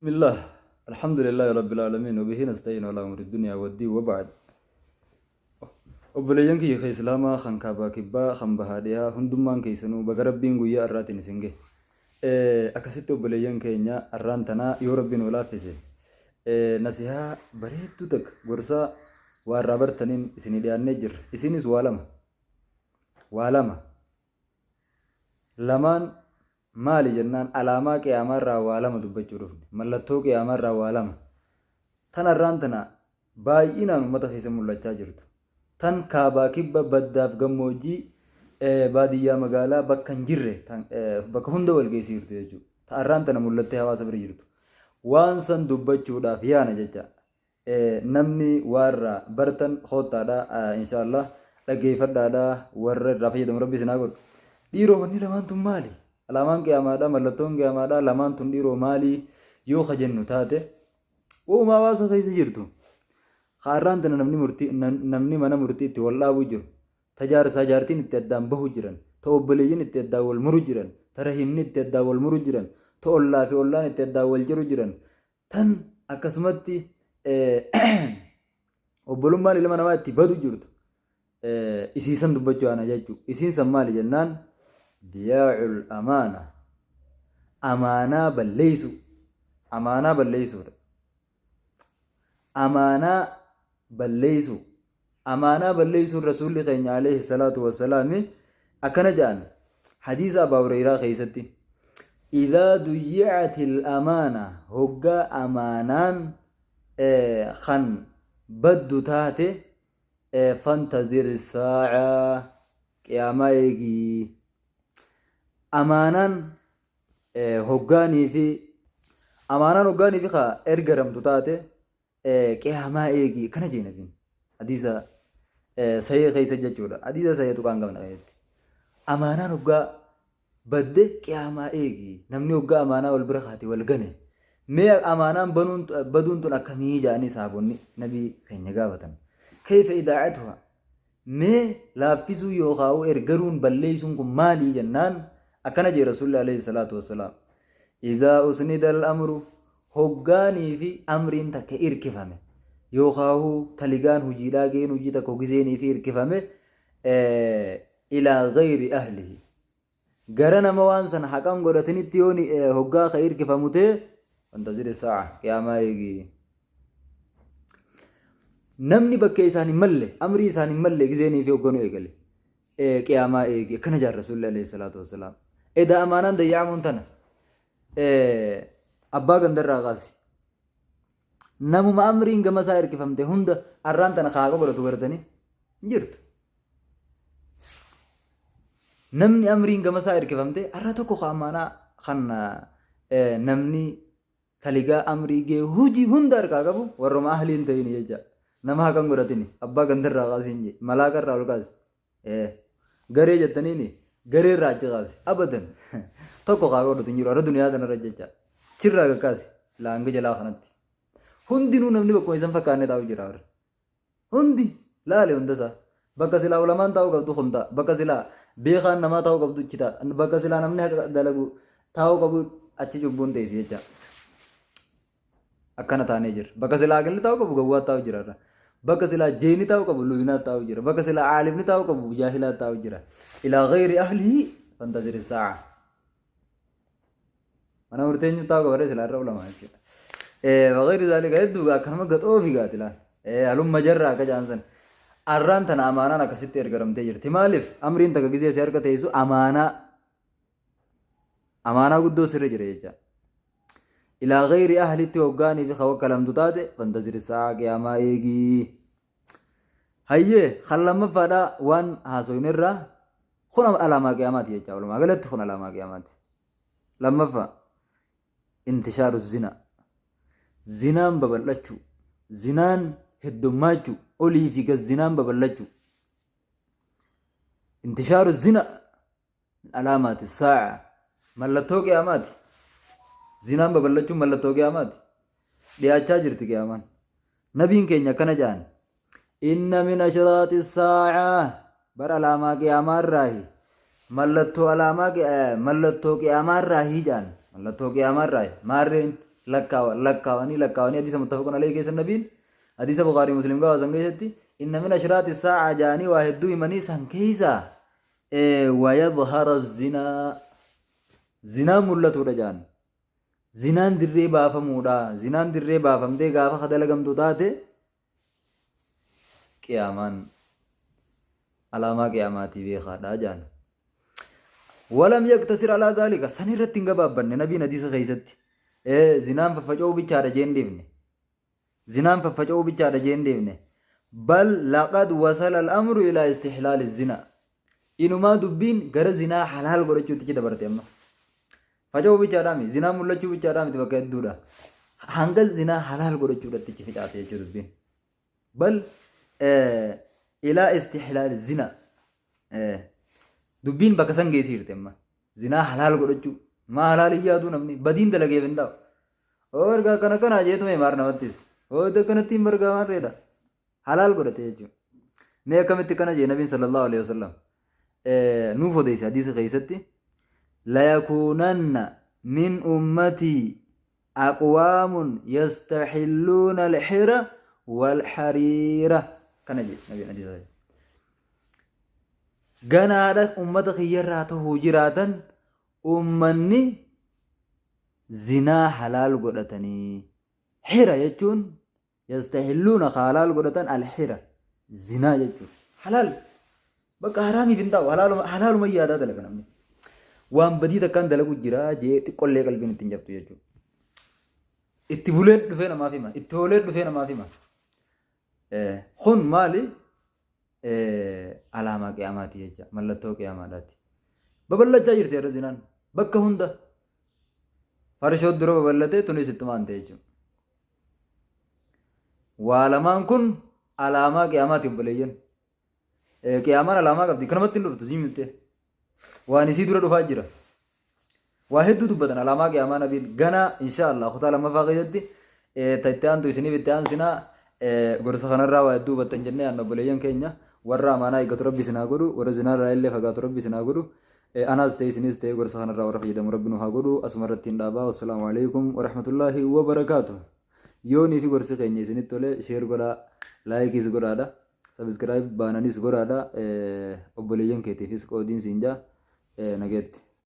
Bismillah, Alhamdulillahi Rabbil Aalamiin, wabihi nasta'iin ala umuri duniyaa waddii waba'ad. Obboleeyyan kiyya ka Islaamaa kan kaabaa kibbaa kan bahaa dhihaa hundummaan keessanuu baga Rabbiin guyyaa arraatiin isin gahe. Akkasitti obboleeyyan keenya arraan tanaa yoo Rabbi nuu laaffise nasihaa bareedduu takka gorsaa waa irraa bartaniin isinii dhiyaannee jirra. Isinis waa lama. Waa lama. Lamaan maali jennaan alaamaa qiyaamaa irraa waa lama dubbachuu dhufne. Mallattoo qiyaamaa irraa waa lama. Tan arraan tana baay'inaan ummata keessa mul'achaa jirtu. Tan kaabaa kibba baddaaf gammoojjii baadiyyaa magaalaa bakka hin jirre bakka hunda wal geessii jirtu jechuudha. Ta arraan tana mul'attee hawaasa bira jirtu. Waan san dubbachuudhaaf yaana jecha. Namni waa irraa bartan koottaadha inshaallah dhaggeeffadhaadha warra irraa fayyadamu rabbi isin haa godhu. Dhiiroo wanni lamaan tun maali? Alaamaan qiyaamaadha mallattoon qiyaamaadha lamaan tun dhiiroo maali yoo ka jennu taate uuma hawaasa keessa jirtu. Kaarraan tana namni murtii namni mana murtii itti wal dhaabuu jiru. Ta jaarsaa jaartiin itti addaan bahu jiran, ta obboleeyyan itti addaan wal muru jiran, ta rahimni itti addaan wal muru jiran, ta ollaa fi ollaan itti addaan wal jiru jiran, tan akkasumatti obbolummaan ilma namaa itti badu jirtu isiisan dubbachuu ana jechuu isiin san maali jennaan diyaacul amaana amaanaa balleeysu amaanaa balleeysuudha Amaanaa balleeysuu. Amaanaa balleeysuun Rasuulli keenya alayhi salaatu wassalaami akkana ja'an hadiisa Abaa Hureyraa keeysatti Idaa duyyi'atil amaana hoggaa amaanaan kan baddu taate fantazir saa'aa qiyaamaa eegi. Amaanaan hoggaanii fi amaanaan hoggaanii fi ka ergaramtu taate qiyaamaa eegi kana jee nabiin hadiisa sahih keessa jechuudha hadiisa sahih tuqaan qabna keessatti amaanaan hoggaa badde qiyaamaa eegi namni hoggaa amaanaa wal bira kaate wal gane mee amaanaan banuun baduun tun akkamii jedhanii sahaabonni nabii keenya gaafatan kayfa idaa'atuha Mee laaffisuu yookaa'u ergaruun balleeysuun kun maalii jennaan akkana jee Rasuulli alayhi salaatu wassalaam Izaa usnida al-amru hoggaanii fi amriin takka irkifame yookaahu taligaan hujiidhaa gaheen hujii takka gizeenii fi irkifame ilaa gayri ahlihi Gara nama waan san haqan godhatinitti yoo hoggaa ka irkifamu ta'e fantaziri sa'a qiyaamaa eegi. Namni bakka isaan hin malle amrii isaan hin malle gizeenii fi hogganuu eegale qiyaamaa eegi akkana jaan rasuulli alayhi salaatu wassalaam. Edaa amaanaan dayyaamuun tana abbaa gandarraa kaasi. Namuma amriin gama isaa irkifamte hunda arraan tana ka haqa godhatu gartanii hin jirtu. Namni amriin gama isaa irkifamte arra tokko ka amaanaa kan namni taligaa amrii gee hujii hunda harkaa qabu warruma ahlii hin ta'in jecha. Nama haqa hin godhatini abbaa gandarraa kaasiin jee malaaka irraa ol kaasi. Garee jettaniini garee irraa achi kaasi abadan tokko kaa godhatu hin jiru arra duniyaa tanarra jecha. Chirraa gakkaasi laanga jalaa kanatti. Hundinuu namni bakkuma isan fakkaanne taa'u jira warra. Hundi laale hunda isaa. Bakka silaa ulamaan taa'uu qabdu kun ta'a. Bakka silaa beekaan namaa taa'uu qabdu achi ta'a. Bakka silaa namni haqa dalagu taa'uu qabu achi cubbuun teessi jecha. Akkana taanee jira. Bakka silaa aqilli taa'uu qabu gawwaa taa'u jira irra. Bakka silaa jeeni taa'uu qabu luyinaa taa'u jira. Bakka silaa aalimni taa'uu qabu jaahilaa taa'u jira. Ilaa gayri ahlihi fantaziri saa'a. Mana murtee eenyu taa'u qabaree silaa irra ulamaa jechuudha. Wagayri zaalika hedduu akkanuma gaxoo fi gaati laal. Halumma jarra akka jaan san. Arraan tana amaanaan akkasitti ergaramtee jirti. Maaliif amriin takka gizee si harka teessu amaanaa amaanaa guddoo sirra jira jecha. Ilaa gayri ahlitti hoggaanii fi kawakkalamtu taate fantaziri sa'aa qiyaamaa eegii. Hayyee kan lammaffaadha waan haasoyne irraa kun alaamaa qiyaamaati jecha walumaa galatti kun alaamaa qiyaamaati. Lammaffaa intishaaru zina zinaan babal'achuu zinaan heddummaachuu olii fi gad zinaan babal'achuu intishaaru zina Min alaamaati saa'a. Mallattoo qiyaamaati. Zinaan babal'achuun mallattoo qiyaamaati. Dhiyaachaa jirti qiyaamaan. Nabiin keenya akkana jedhan. Inna min ashraaxi saa'a. Bar alaamaa qiyaamaa irraahi. Mallattoo alaamaa mallattoo qiyaamaa irraahi jedhan. Mallattoo qiyaamaa irraahi. Maarreen. Lakkaawan lakkaawanii lakkaawanii hadiisa muttafaqun alayhi keessa nabiin hadiisa Bukaarii Muslim gabaasan keessatti inna min ashraati saa'a jaanii waa hedduu himanii san keessa wayadhara zinaa zinaan mul'atuudha jaan. Zinaan dirree baafamuudha. Zinaan dirree baafamtee gaafa ka dalagamtu taate qiyaamaan alaamaa qiyaamaatii beekaadha jaan. Walam yaktasir alaa zaalika san irratti hin gabaabbanne nabiin hadiisa keessatti. Zinaan faffaca'uu bichaadha jeen dhiifne. Zinaan faffaca'uu bichaadha jeen dhiifne. Bal laqad wasala al-amru ilaa istihlaali zina. Inumaa dubbiin gara zinaa halaal godhachuutti dabarte amma. Faca'uu bichaadhaa miti. Zinaan mul'achuu bichaadhaa miti bakka hedduudha. Hanga zinaa halaal godhachuudhatti ichi ficaate jechuudha dubbiin. Bal ilaa istihlaal zina. Dubbiin bakka san geessiirte amma. Zinaa halaal godhachuu. Maa halaal hin yaaduu namni. Badiin dalageef hin ta'u. Oo erga akkana kanaa jeetume maar namattis. Oo iddoo kanatti hin bargaa waan reedha. Halaal godhate jechuudha. Mee akkamitti kana jee nabiin sallallahu alaihi wasallam nuuf odeesse hadiisa keessatti layakuunanna min ummatii aqwaamun yastaxilluuna alxira walxariira kana jee nabiin hadiisa keessatti. Ganaadha ummata kiyyarraa tahuu jiraatan ummanni zinaa halaal godhatanii xira jechuun Yastahilluuna ka halaal godhatan alhira zinaa jechuudha. Halaal bakka haraamiif hin ta'u halaaluma halaaluma yaadaa dalaga namni. Waan badii takkaan dalagu jira jee xiqqollee qalbiin ittiin jabtu jechuudha. Itti bulee dhufee namaaf hima. Itti oolee dhufee namaaf hima. Kun maali? Alaamaa qiyaamaati jecha mallattoo qiyaamaadhaati. Babal'achaa jirti irra zinaan bakka hunda. Farshoo dura babal'atee tunis ittuma aante jechuudha. Waa lamaan kun alaamaa qiyaamaati obboleeyyan. Qiyaamaan alaamaa qabdi. Kanumatti hin dhuftu sii mittee. Waan isii dura dhufaa jira. Waa hedduu dubbatan alaamaa qiyaamaa nabiin ganaa insha Allah kutaa lammaffaa keessatti ta itti aantu isiniif itti aansinaa gorsa kanarraa waa hedduu hubattan jennee aanna obboleeyyan keenya warra amaanaa eeggatu rabbi isin haa godhu warra zinaarraa illee fagaatu rabbi isin haa godhu anaas ta'e isinis ta'e gorsa kanarraa warra fayyadamu rabbi nu haa godhu asuma irratti hin dhaabaa wassalaamu alaikum warahmatullaahi wabarakaatu yoonii fi gorsi keenya isinitti tole sheer godhaa laayikiis godhaadha sabiskiraayib baananis godhaadha obboleeyyan keetiifis qoodiin siin jaa nageetti.